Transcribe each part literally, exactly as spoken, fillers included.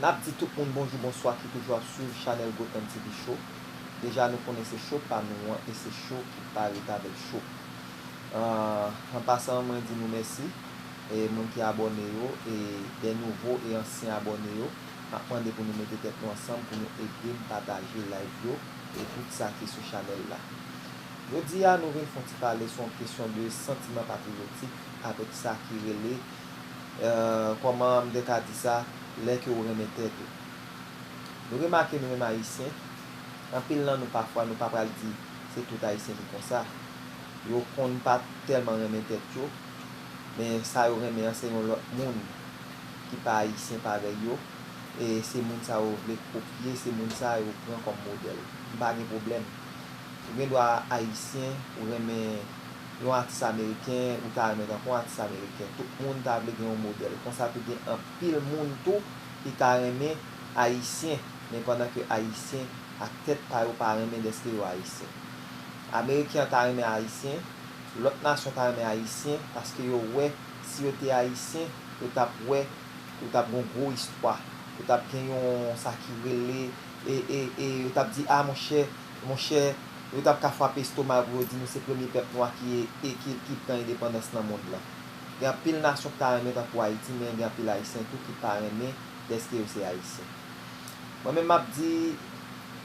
N ap di tout moun bonjou, bonswa ki toujou ap swiv chanèl Gotan T V Show. Deja nou konnen se show pa nou an e se show ki parèt avèk show. An, an pasan, mwen di nou mèsi, e moun ki abòne yo, e dè nouvo e ansyen abòne yo, m ap mande pou nou mete tèt nou ansanm pou nou ede m pataje live yo e tout sa ki sou chanèl la. Jodi a, nou vin fè yon ti pale sou yon kesyon de santiman patriyotik avèk sa ki rele, eh, kòman m te ka di sa, lè ke w renmen tèt ou. Nou remake nou menm Ayisyen, anpil nan nou pafwa nou pa pral di se tout Ayisyen ki konsa. Yo konn pa tèlman renmen tèt yo, men sa yo renmen an se yon lòt moun ki pa Ayisyen parèy yo, e se moun sa yo vle kopye, se moun sa yo pran kòm modèl. M pa gen pwoblèm. Ou gen dwa Ayisyen, ou renmen yon atis ameriken, ou ta renmen tankou yon atis ameriken. Tout moun ta vle gen yon modèl. Konsa tou gen anpil moun tou ki ta renmen Ayisyen, men pandan ke Ayisyen ak tèt pa yo pa renmen dèske yo Ayisyen. Ameriken an ta renmen Ayisyen, lòt nasyon ta renmen Ayisyen, paske yo wè si yo te Ayisyen, yo t ap wè, yo t ap gen yon gwo istwa, yo t ap gen yon sa ki rele, e, e, e yo t ap di, a monchè, monchè, yo t ap ka frape estoma yo pou yo di nou se premye pèp nwa ki, e, ki, ki pran endepandans nan mond lan. Gen anpil nasyon ki ta renmen tankou Ayiti, men gen anpil Ayisyen tou ki pa renmen dèske yo se Ayisyen. Mwen menm m ap di,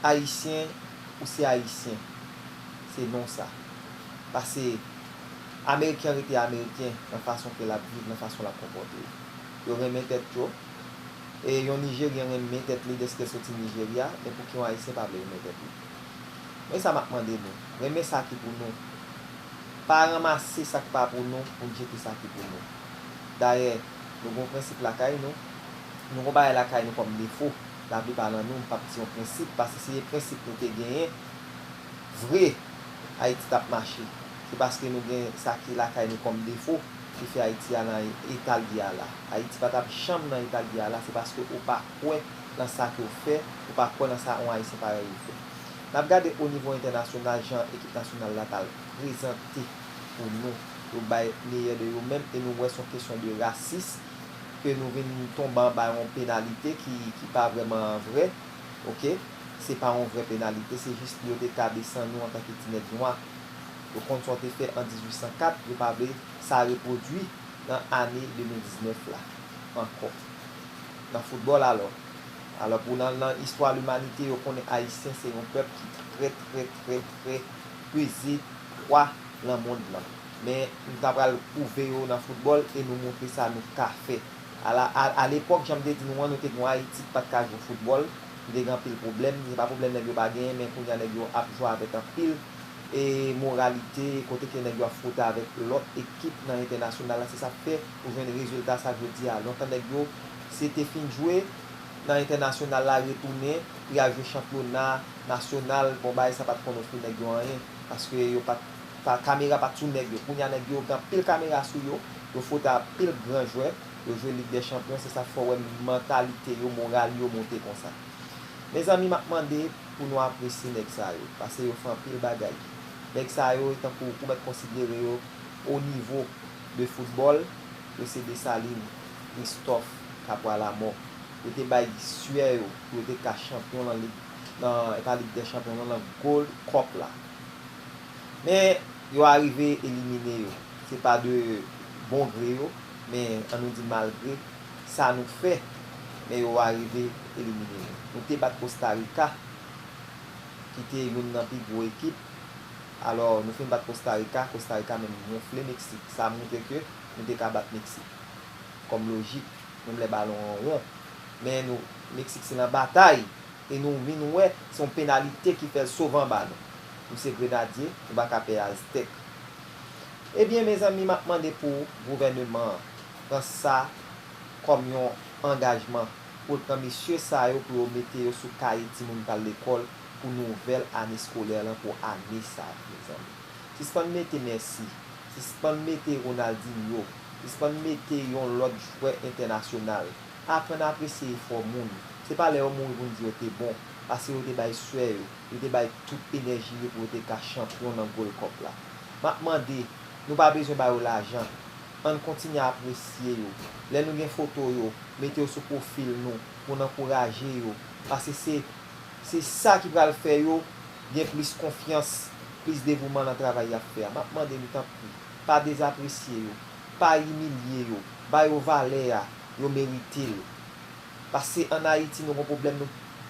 Ayisyen, ou se Ayisyen. Se non sa. Paske Ameriken rete Ameriken nan fason ke l ap viv, nan fason l ap konpòte l. Yo renmen tèt yo. E yon Nijeryen renmen tèt li dèske l soti Nijerya, men pouki yon Ayisyen pa vle renmen tèt li? Men sa m ap mande nou, renmen sa ki pou nou. Pa ranmase sa k pa pou nou pou n jete sa ki pou nou. Dayè, nou gen yon prensip lakay nou. Nou gen yon bagay lakay nou kòm defo. Laplipa nan nou, m p ap di yon prensip, paske si se prensip nou te genyen vre, Ayiti t ap mache. Se paske nou gen sa ki lakay nou kòm defo ki fè Ayiti a nan eta l ye a la. Ayiti pa t ap janm nan eta l ye a la, se paske ou pa kwè nan sa ke w fè, ou pa kwè nan sa yon Ayisyen parèy ou fè. N ap gade o nivo entènasyonal jan ekip nasyonal la t al prezante pou nou. Yo bay meyè de yo menm e nou wè se yon kesyon de rasis ke nou vin tonbe anba yon penalite ki, ki pa vrèman vrè, oke? Se pa yon vrè penalite, se jis pou yo te ka desann nou antanke ti nèg nwa. Yo konn sa w te fè an dizuit san kat, yo pa vle sa repwodui nan ane de mil diznèf la ankò. Nan foutbòl alò. Alò pou nan, nan istwa limanite, yo konnen Ayisyen se yon pèp ki trè, trè, trè, trè peze pwa nan mond lan. Men nou ta pral pwouve yo nan foutbòl e nou montre sa nou ka fè. A la, a, a lepòk, jan m te di nou an, nou te gen yon Ayiti ki pa t ka jwe foutbòl. Nou te gen anpil pwoblèm. Se pa pwoblèm nèg yo pa genyen, men kounye a nèg yo ap jwe avèk anpil e moralite, kote ke nèg yo ap fwote avèk lòt ekip nan entènasyonal la, se sa k fè ou jwenn rezilta sa jodi a. Lontan nèg yo, se te fin jwe nan entènasyonal la, retounen pou y al jwe chanpyona nasyonal, bon, bagay sa pa t konn ofri nèg yo anyen, paske yo pa t, pa, kamera pa t sou nèg yo. Kounye a nèg yo gen anpil kamera sou yo, yo fwote anpil gran jwè, yo jwe Lig dè Chanpyon, se sa k fè w wè mantalite yo, moral yo monte konsa. Mezanmi, m ap mande pou nou apresye nèg sa yo, paske yo fè anpil bagay. Nèg sa yo, tankou ou mèt konsidere yo o nivo de foutbòl, yo se Desalin, Christophe, Kapwa Lamò. Yo te bay swè yo pou yo te ka chanpyon nan lig, nan, e pa Lig dè Chanpyon, non, nan Gold Cup la. Men, yo arive elimine yo. Se pa de bon gre yo, men ann nou di malgre sa nou fè, men yo arive elimine nou. Nou te bat Kosta Rika, ki te youn nan pi gwo ekip. Alò, nou fin bat Kosta Rika, Kosta Rika menm wonfle Meksik. Sa montre ke nou te ka bat Meksik. Kòm lojik, menm lè balon an won. Men nou, Meksik se nan batay. E nou vin wè, se yon penalite ki fè l sove anba nou. Nou se Grenadye, nou pa ka pè Aztèk. Ebyen, mezanmi, m ap mande pou gouvèneman an pran sa kòm yon angajman, pou l pran mesye sa yo pou yo mete yo sou kaye timoun k al lekòl pou nouvèl ane eskolè lan pou ane sa a, mezanmi. Sispann mete Messi, sispann mete Ronaldinho, sispann mete yon lòt jwè entènasyonal. Aprann apresye efò moun. Se pa lè yo mouri pou n di yo te bon, paske yo te bay swè yo, yo te bay tout enèji yo pou yo te ka chanpyon nan Gold Cup la. M ap mande, nou pa bezwen ba yo lajan. Ann kontinye apresye yo. Lè nou gen foto yo, mete yo sou pwofil nou pou n ankouraje yo. Paske se, se sa ki pral fè yo gen plis konfyans, plis devouman nan travay y ap fè a. M ap mande nou, tanpri, pa dezapresye yo, pa imilye yo, ba yo valè a yo merite l. Paske ann Ayiti nou gon pwoblèm, nou,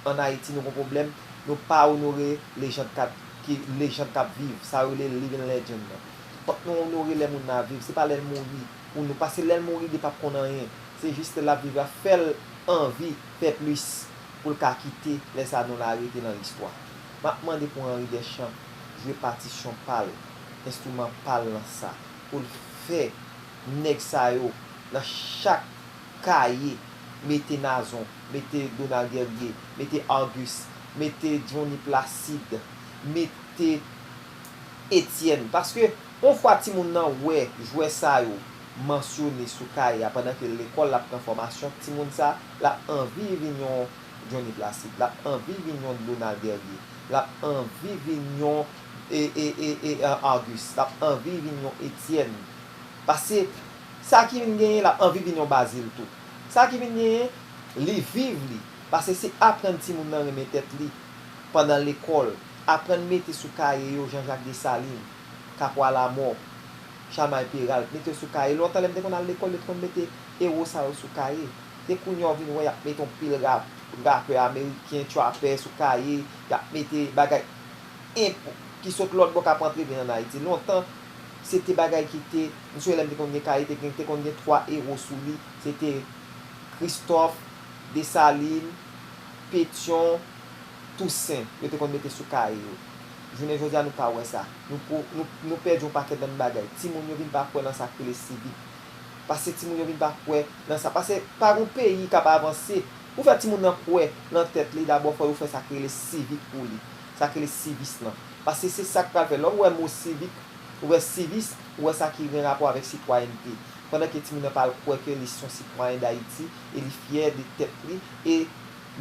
ann Ayiti nou gon pwoblèm, nou pa onore lejand k ap, ki, lejand k ap viv, sa yo rele living legend nan. Fòk nou onore lè moun nan ap viv, se pa lè l mouri pou nou, paske lè l mouri li p ap konn anyen, se jis lè l ap viv la fè l anvi fè plis pou l ka kite, lè sa a non l a rete nan listwa. M ap mande pou Henri Deschamps jwe patisyon pa l, enstriman pa l nan sa, pou l fè nèg sa yo nan chak kaye, mete Nazon, mete Donald Guerrier, mete Auguste, mete Johnny Placide, mete Etienne. Paske yon fwa timoun nan wè jwè sa yo mansyone sou kaye a pandan ke lekòl l ap pran fòmasyon, timoun sa l ap anvi vin yon Johnny Placide, l ap anvi vin yon Donald Guerrier, l ap anvi vin yon e, e, e, e, Auguste, l ap anvi vin yon Etienne. Paske sa ki vin genyen, l ap anvi vin yon Bazil tou. Sa ki vin genyen, li viv li. Paske se aprann timoun nan renmen tèt li pandan lekòl. Aprann mete sou kaye yo Jean-Jacques Dessalines, Capois Lamort, Chalmay Péralte, mete yo sou kaye. Lontan, lè m te konn al lekòl, yo te konn mete ewo sa yo sou kaye. Se kounye a w vin wè y ap mete yon pil rap, rapè ameriken, trapè sou kaye, y ap mete bagay enpo, ki sot lòt bò k ap antre vin ann Ayiti. Lontan, se te bagay ki te, m sonje lè m te konn gen kaye, te gen, te konn gen twa ewo sou li, se te Christophe, Dessalines, Pétion, Toussaint, yo te konn mete sou kaye yo. Jounen jodi a, nou pa wè sa. Nou, pou, nou, nou pèdi yon pakèt bann bagay. Timoun yo vin pa kwè nan sa k rele sivik. Paske timoun yo vin pa kwè nan sa. Paske pa gon peyi k ap avanse. Pou fè timoun nan kwè nan tèt li, dabò fò yo fè sa k rele sivik pou li. Sa k rele sivis lan. Paske se sa k pral fè. Lè w wè mo sivik, ou wè sivis, ou wè sa ki gen rapò avèk sitwayènte. Pandan ke timoun nan pa al kwè ke li se yon sitwayen Dayiti e li fyè de tèt li e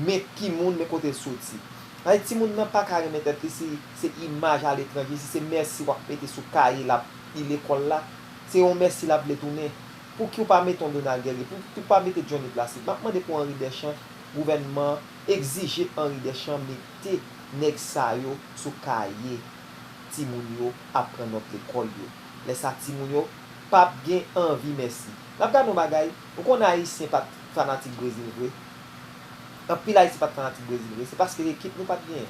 men ki moun, men kote l soti. Sa vle di timoun nan pa ka renmen tèt li si se imaj aletranje, si se mèsi w ap mete sou kaye l ap li lekòl la, se yon mèsi l ap vle tounen. Pouki w pa mete yon Donald Guerrier? Pouki w pa mete Johnny Placide? M ap mande pou Henri Deschamps, gouvènman an, egzije Henri Deschamps mete nèg sa yo sou kaye timoun yo ap pran nòt lekòl yo. Lè sa timoun yo p ap gen anvi mèsi. N ap gade yon bagay, ou konnen Ayisyen pa t fanatik Brezil vre? Anpil Ayisyen pa t fanatik Brezil vre, se paske ekip nou pa t genyen.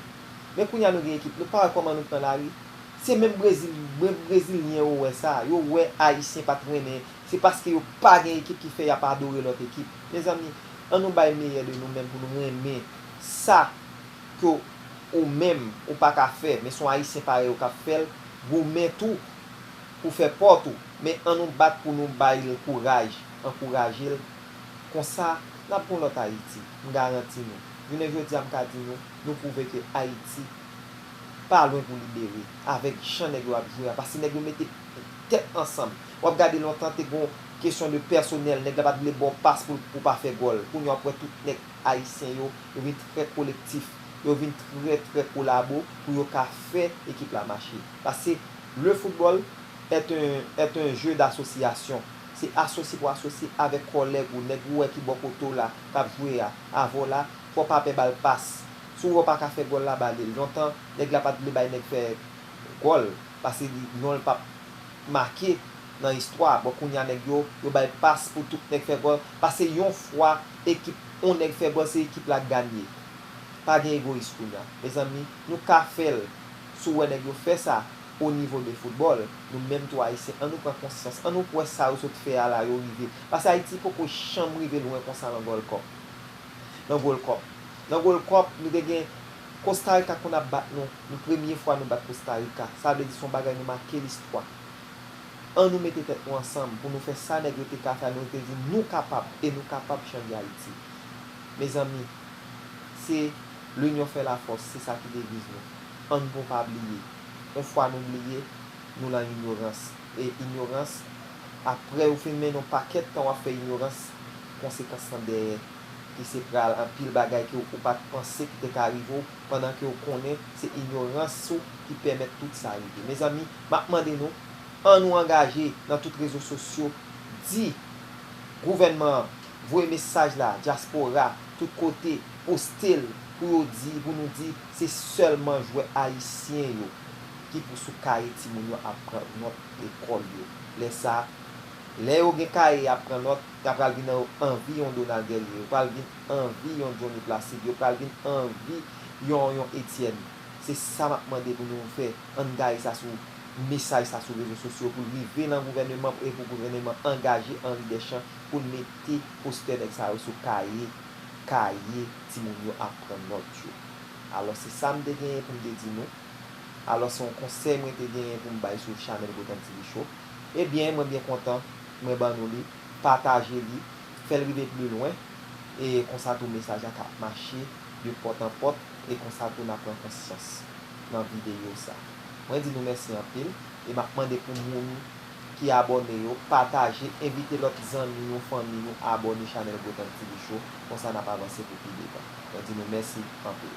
Men kounye a nou gen ekip, nou pa wè kòman nou pran lari? Se menm Brezil, menm Brezilyen yo wè sa, yo wè Ayisyen pa t renmen, se paske yo pa gen ekip ki fè y ap adore lòt ekip. Mezanmi, ann nou bay meyè de nou menm pou nou renmen sa ke w, ou menm, ou pa ka fè, men se yon Ayisyen parèy ou k ap fè l, goumen tou pou fè pa w tou. Men ann nou bat pou nou bay l kouraj, ankouraje l. Konsa, n ap gen yon lòt Ayiti, m garanti nou. Jounen jodi a, m ka di nou, nou pwouve ke Ayiti pa lwen pou libere, avèk jan nèg yo ap jwe a, paske nèg yo mete tèt ansanm. W ap gade lontan te gon kesyon de pèsonèl, nèg la pa t vle ba w pas pou, pou pa fè gòl. Kounye a w ap wè tout nèg ayisyen yo, yo vin trè kolektif, yo vin trè, trè kolabo pou yo ka fè ekip la mache. Paske le football est un, est un jeu d'association. Se asosye pou asosye avèk kòlèg ou, nèg ou wè ki bò kote w la, k ap jwe a, avè w la, fò w pa pè ba l pas. Si w wè w pa ka fè gòl la, ba li l. Lontan, nèg la pa t vle bay nèg fè gòl, paske li, non l p ap make nan istwa. Bon, kounye a nèg yo, yo bay pas pou tout nèg fè gòl, paske yon fwa ekip, yon nèg fè gòl, se ekip la k ganye. Pa gen egoyis kounye a. Mezanmi, nou ka fè l. Si w wè nèg yo fè sa o nivo de foutbòl, nou menm tou Ayisyen, ann nou pran konsyans, ann nou kwè sa yo sot fè a la, yo rive. Paske Ayiti poko janm rive lwen konsa nan Gold Cup. Nan Gold Cup. Nan Gold Cup, nou te gen Costa Rica konn ap bat nou. Nou premye fwa nou bat Costa Rica. Sa vle di se yon bagay nou make listwa. Ann nou mete tèt nou ansanm pou nou fè sa nèg yo te ka fè a, nou te di nou kapab e nou kapab chanje Ayiti. Mezanmi, se l'union fait la force, se sa ki deviz nou. Ann nou pa bliye. Yon fwa nou bliye, nou nan inyorans. E inyorans, apre ou fin mennen yon pakèt tan w ap fè inyorans, konsekans lan dèyè, ki se pral anpil bagay ke ou pa t panse ki te ka rive w, pandan ke w konnen se inyorans ou ki pèmèt tout sa rive. Mezanmi, m ap mande nou, ann nou angaje nan tout rezo sosyo, di gouvènman an, voye mesaj la, dyaspora, tout kote, poste l pou yo di, pou nou di, se sèlman jwè ayisyen yo ki pou sou kaye timoun yo ap pran nòt lekòl yo. Lè sa, lè yo gen kaye y ap pran nòt, ta pral vin anvi yon Donald Guerrier, yo pral vin anvi yon Johnny Placide, yo pral vin anvi yon, yon Etienne. Se sa m ap mande pou nou fè. Ann gaye sa sou mesaj sa sou rezo sosyo pou l rive nan gouvèneman e pou gouvèneman angaje Henri Deschamps pou l mete postè nèg sa yo sou kaye, kaye timoun yo ap pran nòt yo. Alò, se sa m te genyen pou m te di nou. Alò, se yon konsèy mwen te genyen pou m bay sou chanèl Gotan T V Show. Ebyen, mwen byen kontan, mwen ban nou li, pataje li, fè l rive pli lwen, e konsa tou mesaj la ka ap mache de pòt an pòt, e konsa tou n ap pran konsyans nan videyo sa. Mwen di nou mèsi anpil, e m ap mande pou moun ki abòne yo, pataje, envite lòt zanmi nou, fanmi nou, abòne chanèl Gotan T V Show, konsa n ap avanse pou pi devan. Mwen di nou mèsi anpil.